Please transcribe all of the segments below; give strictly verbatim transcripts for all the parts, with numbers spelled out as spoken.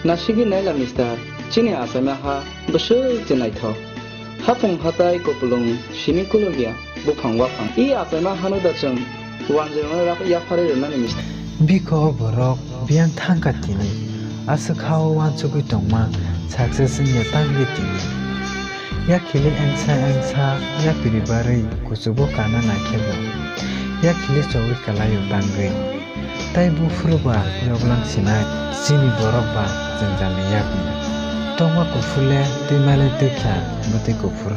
Nasigwi naila mister, chini achaima ha bwswk se naithok. Hapung hatai kupulung simi kulukya buphang waphang. I achaima hano da chwng wanjwirwkno rak yapharwi rwnani mister. Biko o borok biyang thangkha tini, aswk ha o wansugwi tongma success wngya tangwi tini. Yakhili engsa engsa yapiri barwi kuchugo kana naikhebo, yakhili chogwi kwlaio tangwi. Tai buphuru ba yoklang sinai, chini borok ba jwngjal ni yakni. Tongma kuphur le twima le twikha, bwtwi kuphur.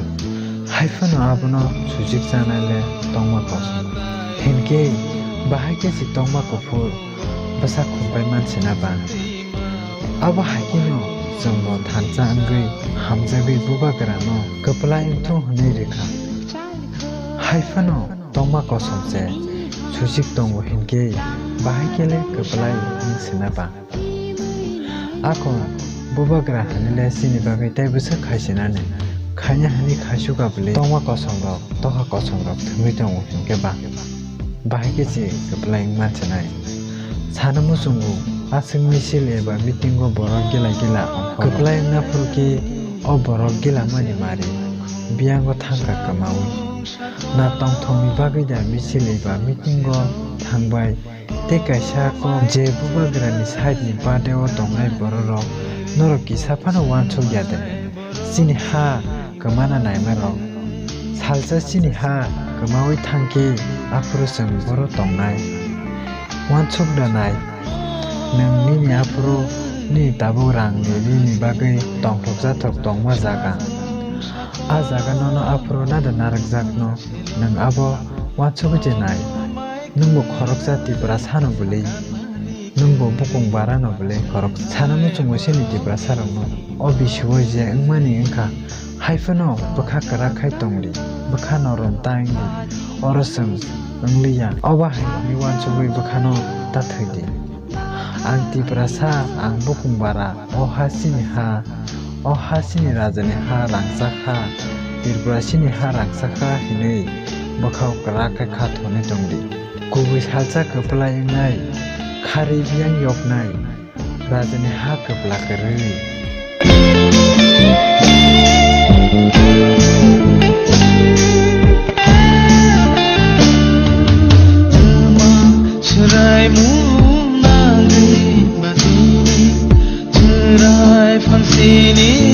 Hai phano abono sujik chanai le tongma kosom. Hinkhe bahai khe si tongma kuphur bwsa khumbai mansina ba. Abo hai kheno chwngno thansa wngwi hamjagwi bubagrano kwplai wngthung hwnwi rwkha. Hai phano tongma kosom se sujik tongo hinkhe bahai khe le kwplai wng sina ba. Ako bubagra hwnwi le chini bagwi tei bwswk khai sinani. Khaina hwnwi khai suka bwlwi tongma kosom rok, tokha kosom rok thwngwi tongo hinkhe ba. Bahai khe se kwplai wng manswnai. Sana muchungo aswk misil eba meeting o borok gila gila ongkhorok. Kwplai wngna phuru khe o borok gila mani mari biyango thangkha kwmawi. Na tongthokni bagwi da misil eba meeting o thangbai tei kaisa kok je bubagrani side ni bade o tongnai borok rok norok kisa phano wansuk ya de? Chini ha kwmana naima rok. Salsa chini ha kwmawi thangkhe aphuru chwng boro tongnai. Wansuk da nai, nwng nini aphuru nini tabuk rang ni rini bagwi tongthok jathok tongma jaga. A jaga nono aphuru nada narwkjakno, nwng abo wansugwi je nai. Nwngbo khoroksa Tiprasano bwlwi, nwngbo bukung barano bwlwi khorok sana muchungo chini Tiprasarokno o bisio je wngmani wngkha. Hai phano bwkha kwrak khai tongdi, bwkha norom ta wngdi, oro chwng wngliya. Obo hai hwnwi wansugwi bwkhano ta thwidi. Ang Tiprasa, ang bukung bara, o ha chini ha, o ha chini rajani ha rangchak ha, Tripura chini ha rangchak ha hinwi bwkhao kwrak khe kha thoni tongdi. Kubui salsa kwplai wngnai, kharwi biyang yoknai, rajani ha kwpla kwrwi. Chwrai mung nangwi batini, chwrai phansini